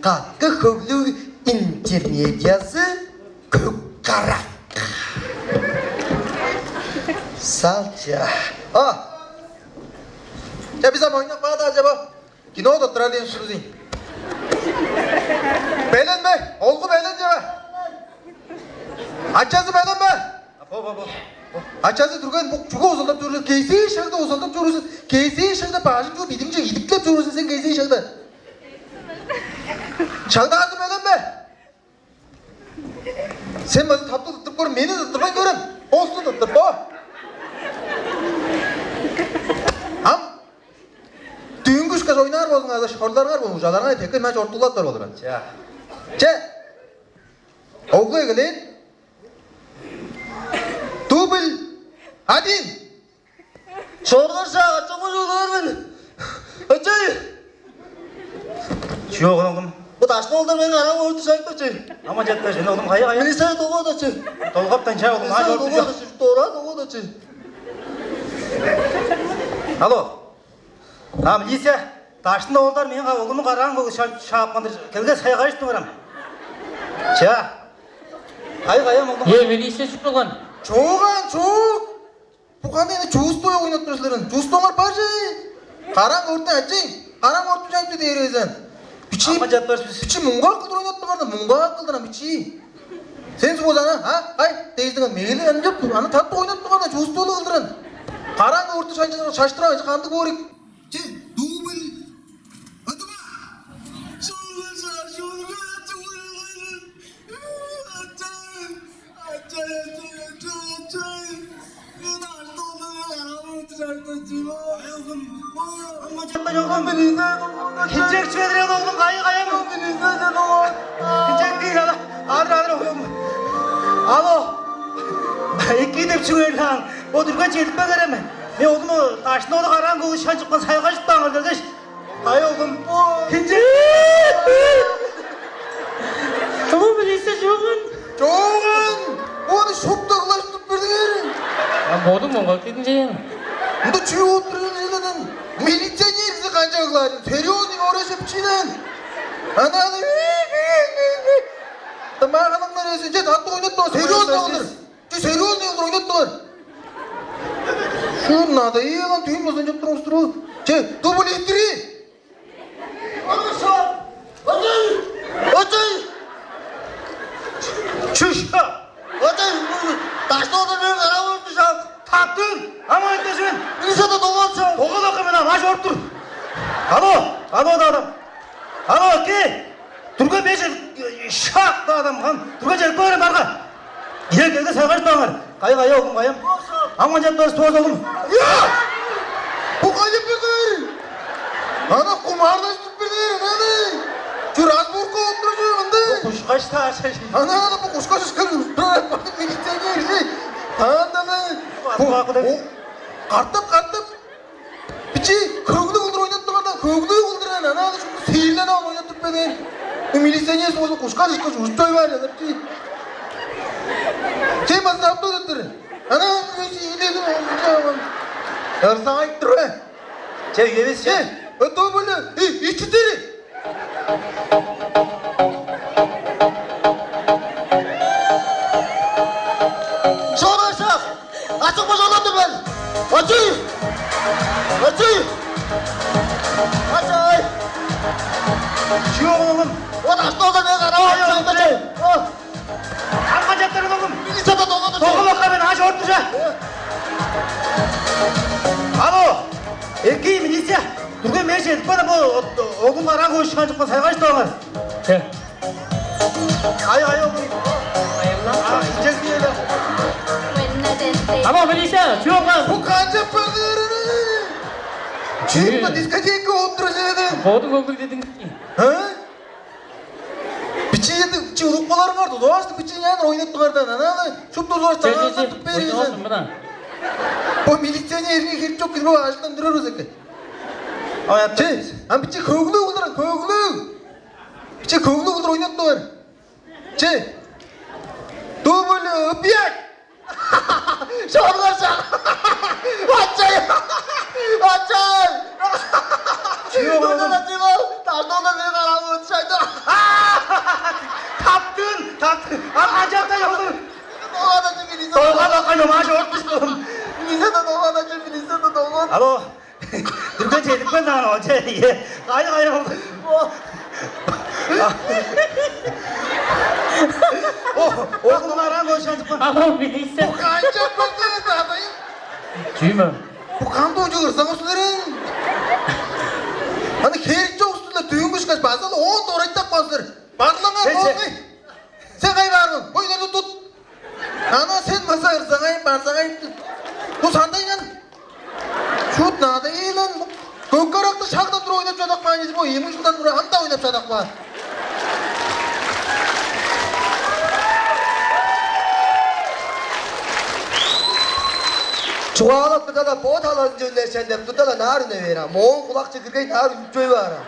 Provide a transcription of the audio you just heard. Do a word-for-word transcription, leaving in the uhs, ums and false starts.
Каткы хөглүг интермедиязы көк-карак. Салча. О! Че, бис ам ойнап каадаа, че, бо. Кино тырттырар дээн ужурлуг ийин. Белен бе? Олгу белен, че, бе? Ачазы белен бе? Бо, бо, бо. Ачазы: «Дүрген, бо чүге узалдап чоруур сен? Кезээ шагда узалдап чоруур сен. Кезээ шагда бажың чуп, идиң чуп, идиктеп чоруур сен, сен кезээ шагда». Шагдаазы белен бе? Сен база таптыг тырттырып көр, мени тырттырбайн көрем. Оозун тырттыр, бо. Ам дүүнгү ышкаш ойнаар болзуңарза, шорларыңар болзун, ужаларыңар теккен мынча ортулап тур болур. Че. Че. Оглу эгелээн. Дубль один. Шорлар шаага, чоңгу чоолар мен. Ачай! Чүү, оглум? Бо даштын оолдар мени караң өөртү шайыптар, ачай. Ама четтер сен, оглум, кайы, кайы? Милиция долгап-даа, ачай. Долгап-даа, чаа, оглум, милиция долгап-даа, ачай. Дора долгап-даа, ачай. Алло. А, милиция, даштын оолдар мени, оглумну караң кылып шаапкан-дыр. Келгеш, сайгажыптыңар ам. Чаа. Кайы, кайы, оглум? Э, милиция чүл болган? Чок аан, чок. Бо кандыг эне чувствояк ойнап тур силер? Чувствоңар бар же. Караң өөртү, ачай. Караң өөртү чайыпты дээр эвес аан. Бичии, ама четтер бис. Бичии муңгаак кылдыр ойнап турган-дыр, муңгаак кылдыр ам, бичии. Сен суг болза ана, а? Ай, дээштиң, мээли ынчап, ана таптыг ойнап турган-даа, чувстволуг кылдыр аан. Караң өөртү шанчы шаштырар, кандыг боор ийик? Че, дубль. Атыма. Шоңгу шаа, шоңгу шаа, шоңгу шаа. Ачай, ачай, ачай, ачай, ачай. Мен артылдым, арамын чартыжыма. Ай, оглум. Ой, ама чаппа, чогум. Хинчек чүведирел, оглум, кайы, кайы? Хинчек дейн, ала. Адыр, адыр, оглум. Алло. Эки деп чүвел аан. Бо дүрген чедип кээр мен. Мен оглумну даштын оолдар караң кылып шанчыпкан, сайгажыптыңар келгеш. Кайы, оглум? Хинчек. Кымыл билисе чогун? Чогун! Ону шупту ыглаштырып бердиңер. А бодуң моңгак дидиң чейин. Мында чүү болуп турган черден? Милиционер кижи канчап ыглаар? Серьезный орайже бичииден. Ана, ана, тымаагылыңнар өзүнче татты ойнап тур, серьезный болдур. Че, серьезный кылдыр ойнап тур. Шуут надоело, түйүн болза ынчап турган устур ол. Че, дубль три. Ачай! Ачай! Чүш! Ачай! Даштын оолдар мени карап алыптар шаап. Таптың! Ам айтпас мен! Милицияда долгап шаап. Долгап мен, ам аш оруп тур. Алло! Алло, да адам. Алло, ке! Дүрген беш шак-даа адам, хан. Дүрген чедип кээр, барга. Ийе, келге, сайгажыптыңар. Кайы, кайы, оглум, кайы? Ам канчап тур, спорт, оглум? Ийе! Бо канчап бердиңер? Ана кумаарлажып бердиңер, ана. Чү, разборка болуп турар чүве мында? Бо кушкаш-даа шай. Ана, ана, бо кушкаш-ышкаш, милиционер кижи. Таанда-ла. Бо, бо, бо, о, картап, картап. Бичии хөглүг кылдыр ойнап турганда, хөглүг кылдыр аан, ана аны шупту сиирленип алган ойнап туруп берген. Бо милиционер болза кушкаш-ышкаш ужуп чой баар чыдар, бичии. Сен база таптыг деп тур. Ана аны сиирленип алган. Ырзагайып тур бе? Че, эвес, че. Че, өтө бөлө, и, ичитери. Шоңгу шаа! Ачык божалап тур мен! Ачый! Ачый! Ачай! Чүү, оглум? Ол аш долда мен карап алып, ачай! Ам канчап тур, оглум? Милицияда долгады. Долгап мен, аш оруп тур че. Алло! Эки, милиция! Дүрген, мен чедип каан, бо оглум караң кылып шанчыпкан, сайгажыптыңар. Че. Ай, ай, ай. А, инжек диеле. Ама, милиция, чүү болган? Бо канчап барды берени? Чүү? Чүнү дискотека болуп тур чүве? Бодуң хөглүг дидиң. А? Бичии, чи улуг боларыңар, дузаваштың бичии няан ойнап турардан, анаа-ла шупту дузаваш. Че, че, че, таңаазын тып бериңер. Ойнавасын, мына. Бо милиционерге херек чок кижи, бо ажылдан турар болза экен. Че, ам бичии хөглүг кылдыр, хөглүг. Бичии хөглүг кылдыр ойнап тур. Че. Дубль пять. Шоңгу шаа. Ачай. Ачай. Чүү болган? Ачай, ол таштоонда мени карап отур шайды. А, Маш ортуштум. Миннесота долган, ача, Миннесота долган. Алло. Дүрген чедип кел даан, оче. Кайы, кайы ол? О, оглум аран кошан чыккан. Алло, Миннесота. Бо канчап болду, Надайын? Чүй ме? Бо кандыг ужуг ырзаң силерин? Аны херик чок устунда дүүн кышкаш база оон дорайтап калсыр. Барлаңар. Сен, сен. Болгай. Сен кай баарың? Бойларны тут. Ана сен база ырзаңайын, барзаңайын. Бу сандайган. Шут Надайын. Көк каракты шагдан тура ойнап чадак баан, бо ийи муң жылдан тура анда ойнап чадак баан. Чугаалап турда-ла, бо талазын чөндерчен деп турда-ла, наар үне бээр а. Моон кулакчы киргей, наар үнчөй баар а.